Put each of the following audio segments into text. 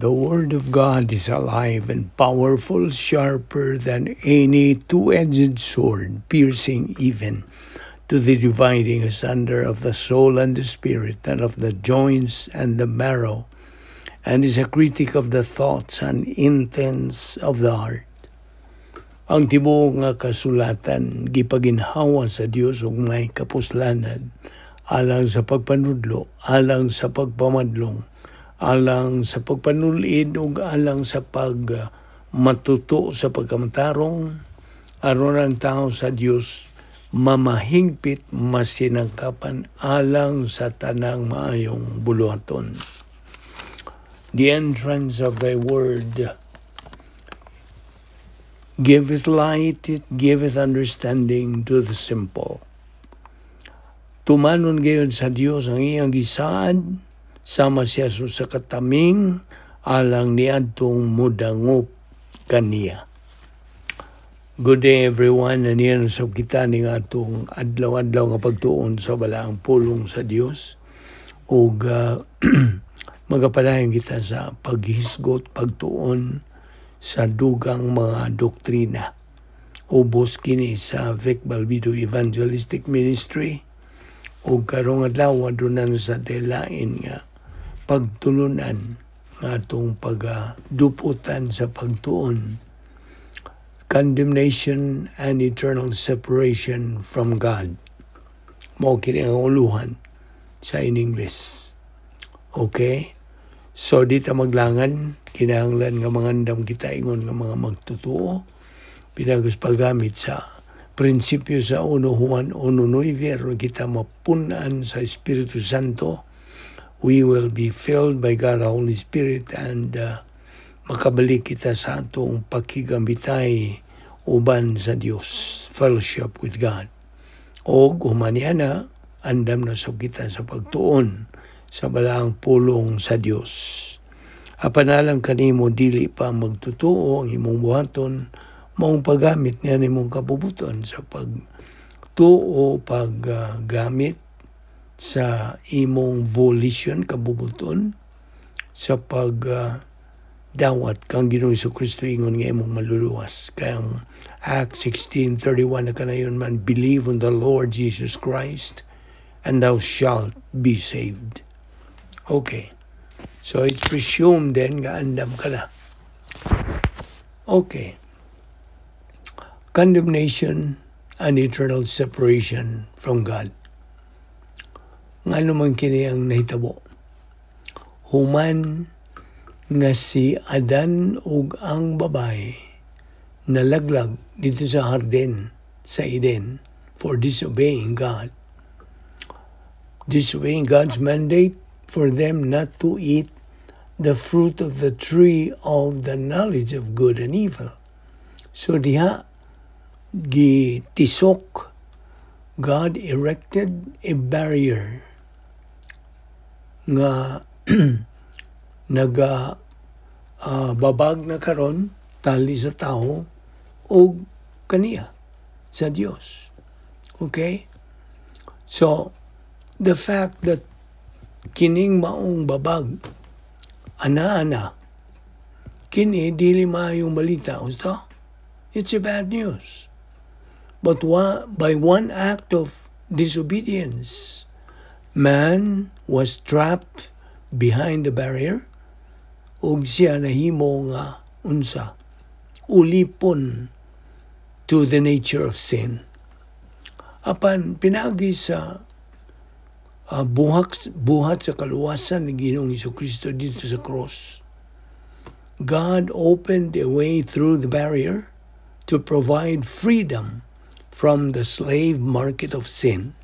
The Word of God is alive and powerful, sharper than any two-edged sword, piercing even to the dividing asunder of the soul and the spirit, and of the joints and the marrow, and is a critic of the thoughts and intents of the heart. Ang tibuok nga kasulatan gipaginhawa sa Dios ug may kapuslanan alang sa pagpanudlo, alang sa pagpamadlong, alang sa pagpanulid ug alang sa pagmatuto sa pagkamatarong, aron ang tao sa Dios mamahingpit, masinangkapan alang sa tanang maayong buluhaton. The entrance of thy word giveth light, it giveth understanding to the simple. Tumanon gayon sa Dios ang iyang gisaad sama siya sa kataming alang niadtong mudangop kaniya. Good day, everyone. Aniya sa kita ning atong adlaw-adlaw nga pagtuon sa balaang pulong sa Dios. Ug magapadayon kita sa paghisgot, pagtuon sa dugang mga doktrina. Ubos kini sa Vic Balbido Evangelistic Ministry ug karong adlaw aduna sa lain nga pagtulunan nga atong pagduputan sa pagtuon, condemnation and eternal separation from God. Mao kini ang uluhan sa in English. Okay? So di ta maglangan, kinahanglan nga mangandam kita ingon nga mga magtutuo pinagos paggamit sa prinsipyo sa 1 Juan 1:9, aron kita mapun-an sa Espiritu Santo. We will be filled by God the Holy Spirit and makabalik kita sa atong pakigamitay uban sa Dios, fellowship with God. O human na, andam na sa kita sa pagtuon sa balaang pulong sa Dios. Apan alang kanimo dili pa magtutuo, ang imong buhaton maong paggamit niya nimong kabubuton sa pagtuo, paggamit sa imong volition, kabubuton sa pag dawat kang Ginoong Kristo ingon nga imong maluluwas. Kay ang Acts 16:31 na kanayon man, "Believe on the Lord Jesus Christ and thou shalt be saved." Okay. So it's presumed then nga andam ka na. Okay. Condemnation and eternal separation from God. Ngano man kini ang nahitabo? Human nga si Adan ug ang babae nalaglag dito sa hardin sa Eden for disobeying God. Disobeying God's mandate for them not to eat the fruit of the tree of the knowledge of good and evil. So diha gitisok, God erected a barrier nga naga babag na karon tali sa tao o kaniya sa Dios. Okay? So, the fact that kining maong babag ana-ana kini, dili maayong balita, gusto? It's a bad news. But by one act of disobedience, man was trapped behind the barrier ug siya nahimo nga unsa? Ulipon to the nature of sin. Apan pinaagi sa buhat sa kaluwasan ni Ginoong Kristo dito sa cross, God opened a way through the barrier to provide freedom from the slave market of sin.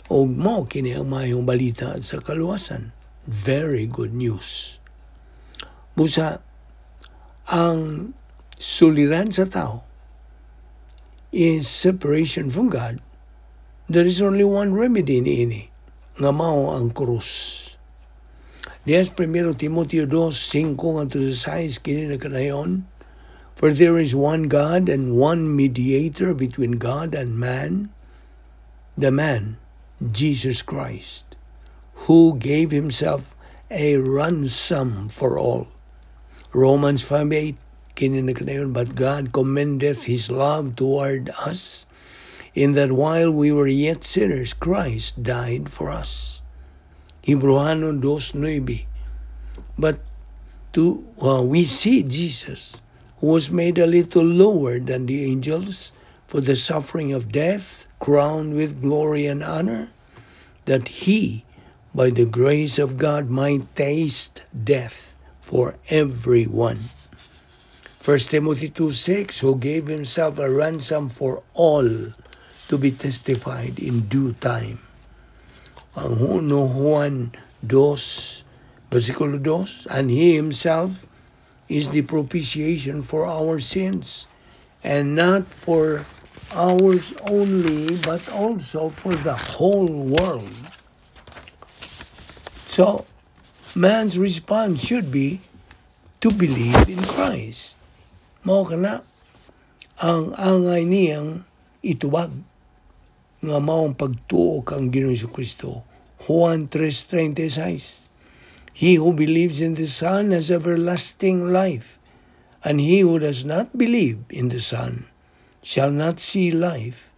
Og mao kini ang maayong balita sa kaluwasan. Very good news. Busa, ang suliran sa tao is separation from God. There is only one remedy niini, nga mao ang krus. Diya sa 1 Timoteo 2, 5 ngadto sa 6, kini nagkanayon, "For there is one God and one mediator between God and man, the man, Jesus Christ, who gave himself a ransom for all." Romans 5:8, kini nagkanayon, "But God commendeth His love toward us, in that while we were yet sinners, Christ died for us." Hebreohanon 2:9, "But to we see Jesus, who was made a little lower than the angels for the suffering of death, crowned with glory and honor, that he, by the grace of God, might taste death for everyone." 1 Timothy 2:6, "Who gave himself a ransom for all, to be testified in due time." Ang 1 Juan 2, versikulo 2, "And he himself is the propitiation for our sins, and not for ours only, but also for the whole world." So, man's response should be to believe in Christ. Mao kana ang angay niyang itubag nga maong pagtuo kang Ginoong Kristo. Juan 3:36, "He who believes in the Son has everlasting life, and he who does not believe in the Son shall not see life,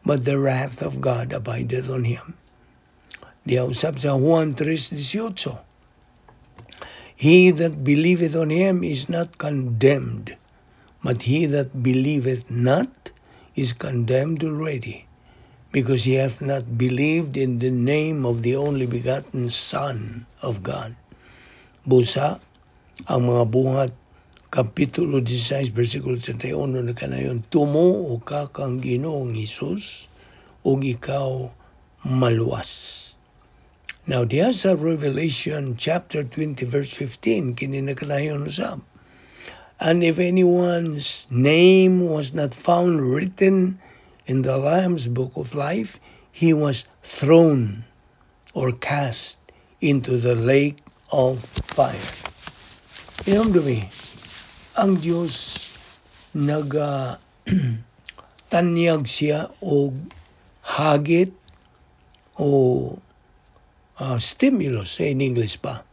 but the wrath of God abideth on him." Diha usab sa Juan 3:18, "He that believeth on him is not condemned, but he that believeth not is condemned already, because he hath not believed in the name of the only begotten Son of God." Busa, ang Mga Buhat, Kapitulo 16, versikulo 31 na kanayon, "Tumuo ka kang Ginoong Hesus, ug ikaw maluwas." Now, diha sa Revelation chapter 20, verse 15, kini na kanayon usab, "And if anyone's name was not found written in the Lamb's book of life, he was thrown or cast into the lake of fire." Hinumdumi, ang Diyos naga tanyag siya og hagit o stimulus in English pa.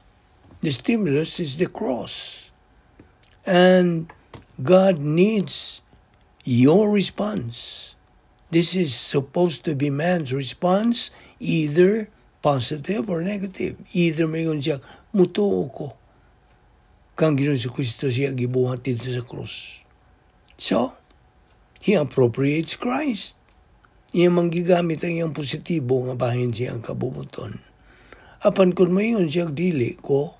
The stimulus is the cross. And God needs your response. This is supposed to be man's response, either positive or negative. Either mayon siya, "Mutuo ko kang Ginoong Kristo siya gibuhat didto sa krus." So, he appropriates Christ. Iya mang gigamit ang iyang positibo nga bahin siyang kabubut-on. Apan kung mayon siya, "Dili ko,"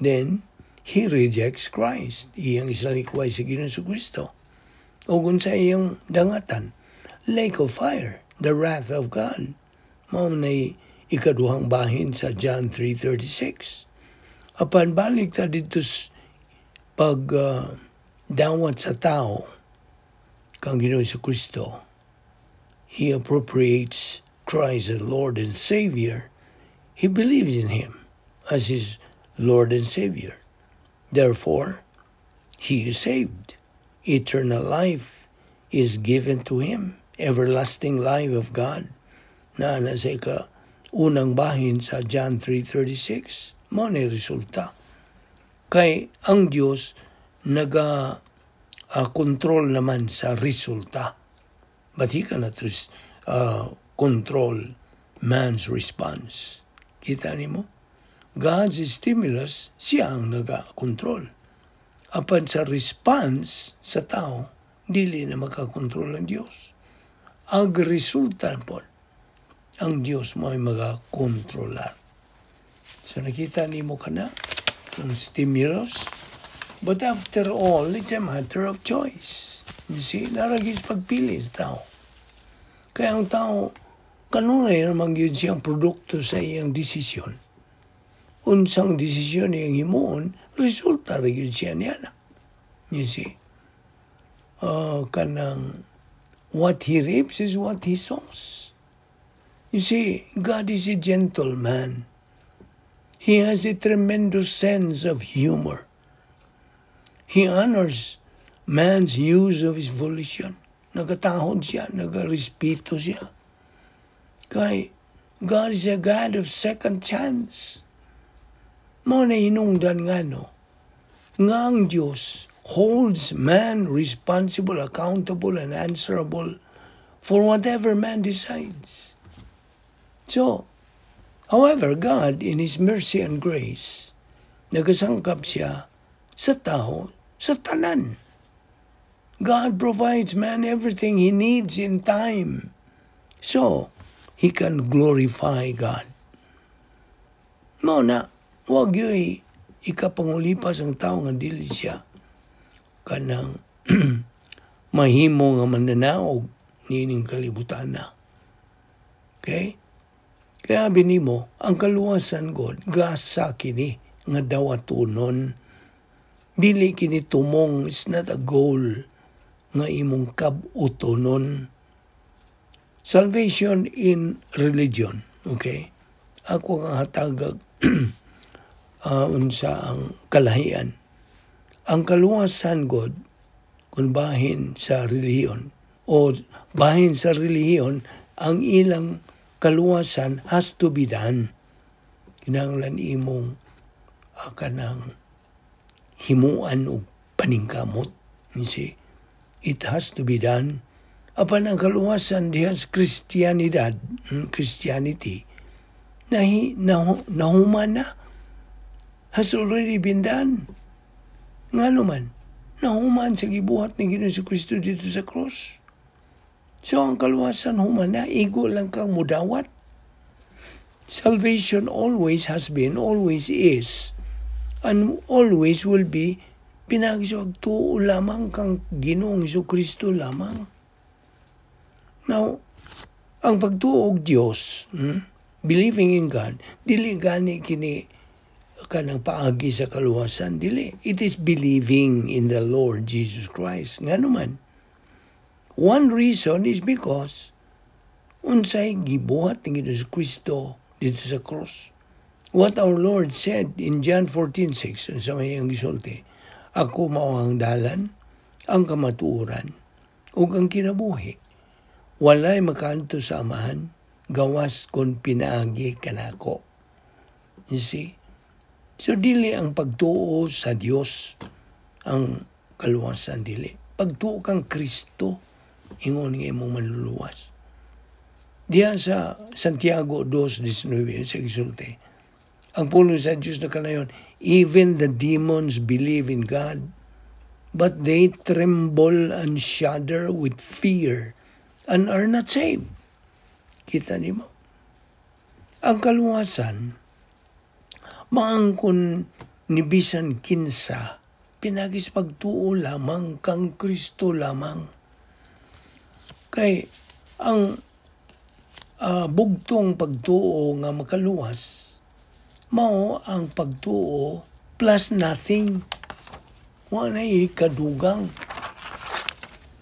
then he rejects Christ. Iyang isalikway sa Ginoong Kristo. O kung sa iyang dangatan, lake of fire, the wrath of God. Mao nay ikaduhang bahin sa John 3:36. Apan balik ta didto pag dawat sa tao kang Ginoong Kristo, he appropriates Christ as Lord and Savior. He believes in Him as his Lord and Savior. Therefore, he is saved. Eternal life is given to him. Everlasting life of God. Na nasa ika unang bahin sa John 3:36. Mao ni resulta. Kay ang Dios naga control naman sa resulta. But He cannot control man's response. Kita nimo? God's stimulus, siya ang naga-control. Apan sa response sa tao, dili na makakontrol ang Diyos. Ang resulta po, ang Diyos mo ay magakontrolar. So nakita nimo kana ang stimulus. But after all, it's a matter of choice. You see, naa ra gyud pagpili sa tao. Kaya ang tao, kanunay naman yun siyang produkto sa iyang desisyon. Unsang desisyon iyang himuon, resulta rin yun siya niya na. You see? Kanang what he reaps is what he sows. You see, God is a gentleman. He has a tremendous sense of humor. He honors man's use of his volition. Nagatahod siya, nagarespeto siya. Kay God is a God of second chance. Mao na hinungdan nga no, Nga ang Diyos holds man responsible, accountable, and answerable for whatever man decides. So, however, God, in His mercy and grace, nagasangkap siya sa tao, sa tanan. God provides man everything he needs in time so he can glorify God. Mao na, wag yuy ikapangulipas ang tao nga dili siya kanang mahimo nga mananaog niining kalibutan na. Okay? Kaya binimo, ang kaluwasan God, gasa kini nga dawatonon. Dili kini tumong, it's not a goal nga imong kab-utonon. Salvation in religion, okay? Ako nga hatagag unsa ang kalahian. Ang kaluwasan God kung bahin sa relihiyon o bahin sa relihiyon, ang ilang kaluwasan has to be done. Kinahanglan imong kanang himuan og paningkamot. You see? It has to be done. Apan ang kaluwasan diha sa Kristiyanidad, Christianity, nahuman na, has already been done. Ngano man, nahuman sa gibuhat ni Ginoong Kristo dito sa cross. So ang kaluwasan human na, igo lang kang mudawat. Salvation always has been, always is, and always will be pinaagi sa pagtuo lamang kang Ginoong Kristo lamang. Now, ang pagtuo og Dios, believing in God, dili gani kini kanang paagi sa kaluwasan, dili. It is believing in the Lord Jesus Christ. Ngano man, one reason is because unsay gibuhat ni Ginoong Kristo dito sa cross. What our Lord said in John 14:6, unsa may iyang gisulti, "Ako mao ang dalan, ang kamatuoran, ug ang kinabuhi. Walay makaadto sa Amahan gawas kung pinaagi kanako." You see? So dili ang pagtuo sa Dios ang kaluwasan, dili. Pagtuo kang Kristo ingon nga imong manluluwas. Diya sa Santiago 2:19 sa gisulti, ang pulong sa Diyos na kanayon, "Even the demons believe in God, but they tremble and shudder with fear and are not saved." Kita nimo? Ang kaluwasan, maangkon ni bisan kinsa, pinaagi sa pagtuo lamang kang Kristo lamang. Kay ang bugtong pagtuo nga makaluwas, mao ang pagtuo plus nothing. Wa na kadugang.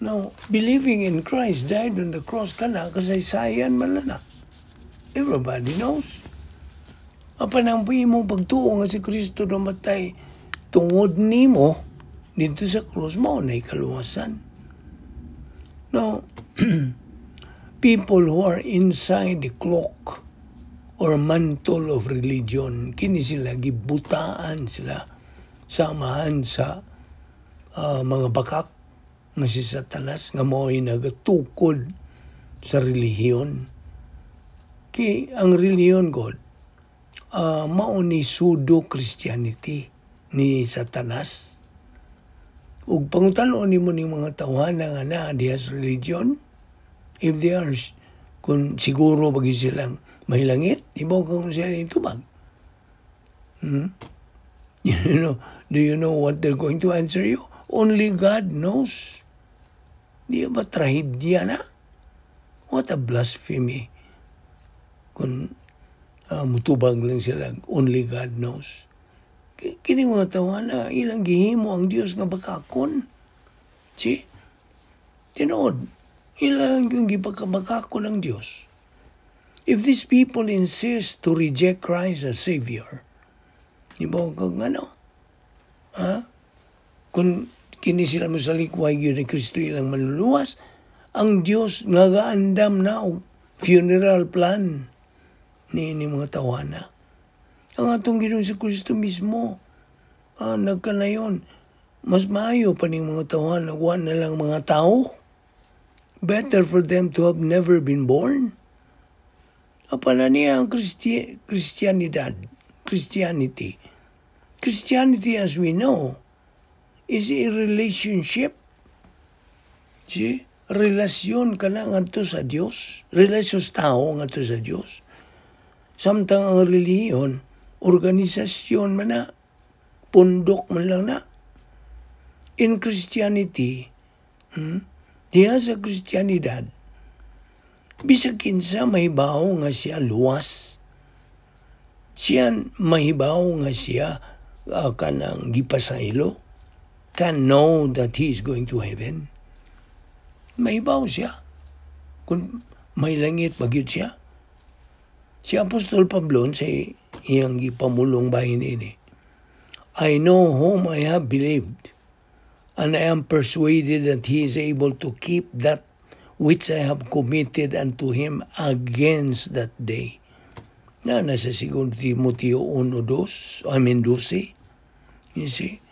Now, believing in Christ died on the cross kana kasaysayan man na. Everybody knows. Apan ang imong pagtuo nga si Kristo namatay tungod nimo dito sa cross, mao na kaluwasan. Now, people who are inside the cloak or mantle of religion, kini sila gibutaan sila samahan sa mga bakak nga si Satanas nga mao'y nagatukod sa relihiyon. Kay ang relihiyon God, mao ni pseudo Christianity ni Satanas. Ug pangutanon nimo ning mga tawhana nga naa diha sa religion, if they are, kung siguro bagi silang mahilangit, ibaw ka kung sila tubag. Do you know what they're going to answer you? "Only God knows." Di ba trahedya na? What a blasphemy. Kung mutubag lang sila, "Only God knows." Kini mga tawhana, ilang gihimo ang Dios nga bakakon. See? Tinuod, ilang yung gipakabakakon ng Dios. If these people insist to reject Christ as Savior, di ba kag ano? Ha? Kung kini sila mo salikway gyud ni Kristo ilang manluluwas, ang Dios nga gaandam na og funeral plan ni mga tawhana. Ang atong Ginoong sa Kristo mismo, Ah, nagkanayon. Mas maayo pa ning mga tawhan na na lang mga tao. Better for them to have never been born. Apan niya ang Christianidad, Christianity. Christianity as we know is a relationship. See? Relasyon ka na ngadto sa Dios. Relasyon sa tao ngadto sa Dios. Samtang ang relihiyon, organisasyon man na, pundok man lang na. In Christianity, diha sa Christianidad, bisag kinsa mahibaw nga siya luwas. Siya mahibaw nga siya kanang gipasaylo, can know that he is going to heaven. Mahibaw siya. Kung may langit, ba gyud siya. Si Apostol Pablo sa iyang gipamulong bahin ini, "I know whom I have believed, and I am persuaded that he is able to keep that which I have committed unto him against that day." Na nasa 2 Timoteo 1:2, I mean 12. You see?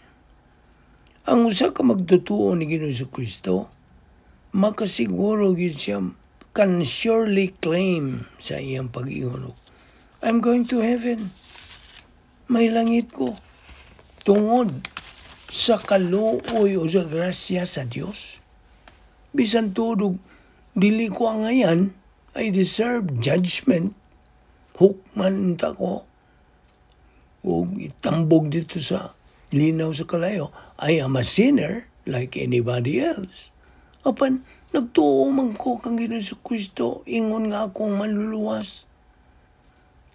Ang usa ka magtutuo ni Ginoong Kristo, makasiguro gyud siya, can surely claim sa iyang pag-ingon, "I'm going to heaven. May langit ko. Tungod sa kaluoy o sa grasya sa Dios. Bisan tuod dili ko angayan, I deserve judgment. Hukman ta ko. O itambog dito sa linaw sa kalayo. I am a sinner like anybody else. Apan, nagtuo man ko kang Ginoong Kristo, ingon nga akong manluluwas.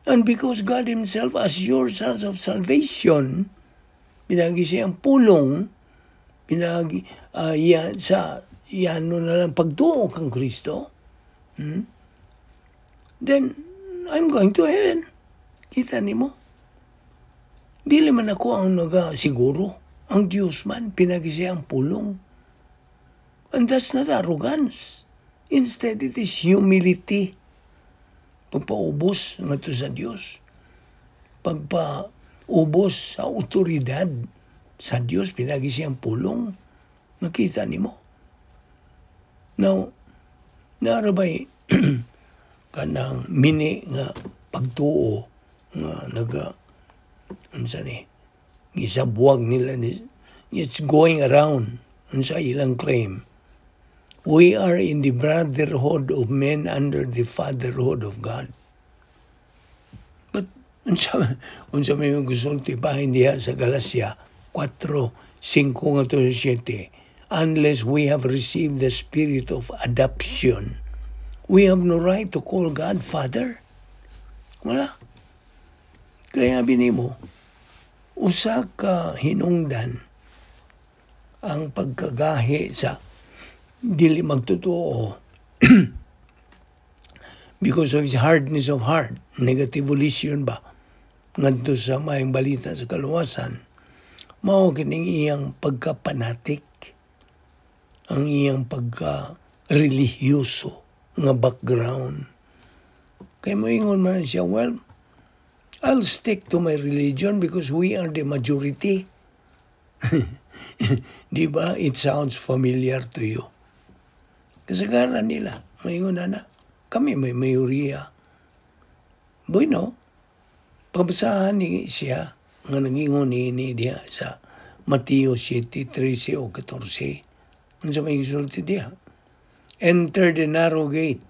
And because God Himself assures us of salvation, pinaagi siyang pulong, pinaagi yan, sa yano na lang pagtuo kang Kristo, Then I'm going to heaven. Kita nimo? Dili man ako ang nagasiguro. Ang Diyos man, pinaagi siyang pulong. And that's not arrogance. Instead, it is humility. Pagpaubos ngadto sa Diyos. Pagpaubos sa otoridad sa Diyos, pinaagi siyang pulong. Nakita nimo? Now, naa ra bay kanang mini nga pagtuo nga naga unsa ni gisabuwag nila ni, it's going around. Unsa ilang claim? "We are in the brotherhood of men under the fatherhood of God." But unsa may gusulti pa diha sa Galacia 4:5 ngadto 7? "Unless we have received the spirit of adoption, we have no right to call God Father." Wala. Kaya binimo, usa ka hinungdan ang pagkagahi sa dili magtotoo because of his hardness of heart, negative volition ba, ngadto sa maayong balita sa kaluwasan, mao kining iyang pagkapanatik, ang iyang pagka-relihiyoso nga background. Kay moingon man siya, "Well, I'll stick to my religion because we are the majority." Di ba? It sounds familiar to you. Kasagaran nila, moingon na na, kami may mayoriya. Bueno, pabasahan ni siya nga nangingon ni diha sa Mateo 7:13 o 14. Unsa may gisulti diha? "Enter the narrow gate,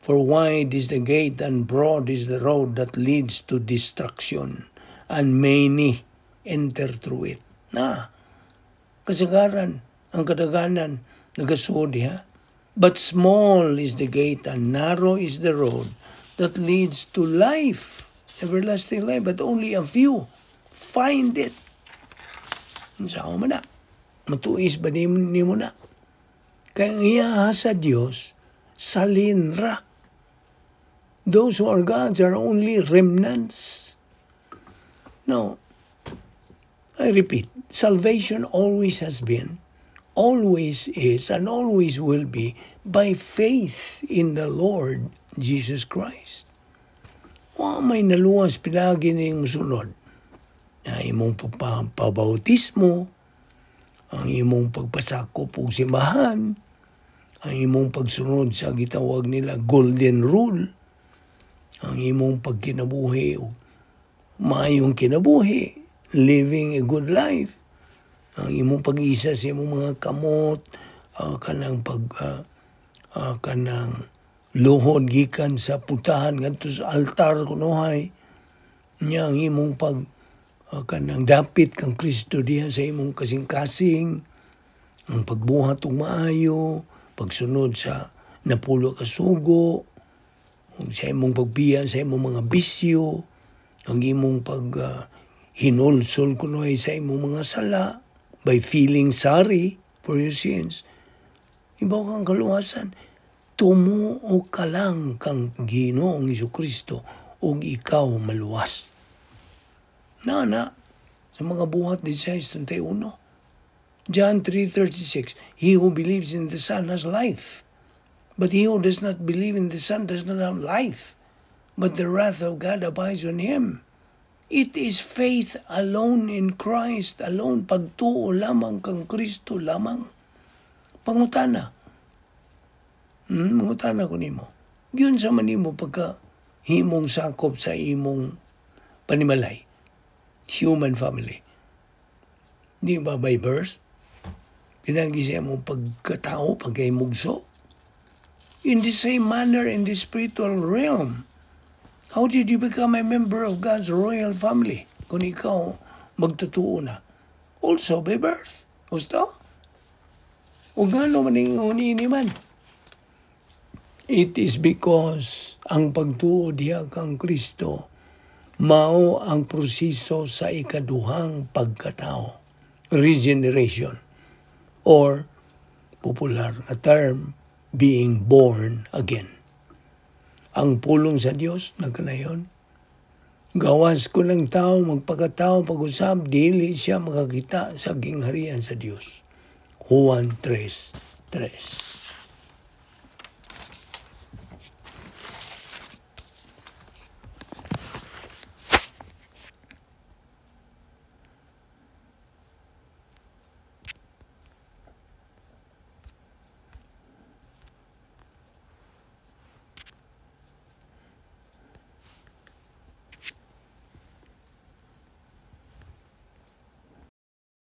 for wide is the gate and broad is the road that leads to destruction, and many enter through it." Na, kasagaran, ang kadaganan, nagasuod diha. "But small is the gate and narrow is the road that leads to life, everlasting life, but only a few find it." Unsa man na? Matuis ba nimo na? Kaya ang iya sa Dios, salin ra. Those who are God's are only remnants. No, I repeat, salvation always has been, always is, and always will be by faith in the Lord Jesus Christ. Wa may naluwas pinaagi ning musunod. Na imong pabautismo, ang imong pagpasakop og simbahan, ang imong pagsunod sa gitawag nila golden rule, ang imong pagkinabuhi og maayong kinabuhi, living a good life, ang imong pag-isa sa imong mga kamot, kanang pag kanang luhod gikan sa putahan ngadto sa altar kunuhay niya, ang imong pag kanang dapit kang Kristo diha sa imong kasing-kasing, ang pagbuhat og maayo, pagsunod sa napulo ka sugo, ug sa imong pagbiya sa imong mga bisyo, ang imong pag hinulsol kunuhay sa imong mga sala by feeling sorry for your sins. Ibaw kang kaluwasan. Tumuo ka lang kang Ginoong Kristo ug ikaw maluwas. Na na sa mga Buhat 16:31. John 3:36, "He who believes in the Son has life. But he who does not believe in the Son does not have life, but the wrath of God abides on him." It is faith alone in Christ alone. Pagtuo lamang kang Kristo lamang. Pangutana. Mangutana ko nimo. Giunsa man nimo pagka himong sakop sa imong panimalay? Human family. Di ba by birth? Pinagi sa imong pagkatao, pagkahimugso. In the same manner, in the spiritual realm, how did you become a member of God's royal family? Kung ikaw magtotoo na. Also by birth. Gusto? O gano man ni man? It is because ang pagtuo diha kang Kristo mao ang proseso sa ikaduhang pagkatao, regeneration, or popular nga term, being born again. Ang pulong sa Dios nagkanayon. Gawas kung ang tao magpakatao pag-usab, dili siya makakita sa gingharian sa Dios. Juan 3:3.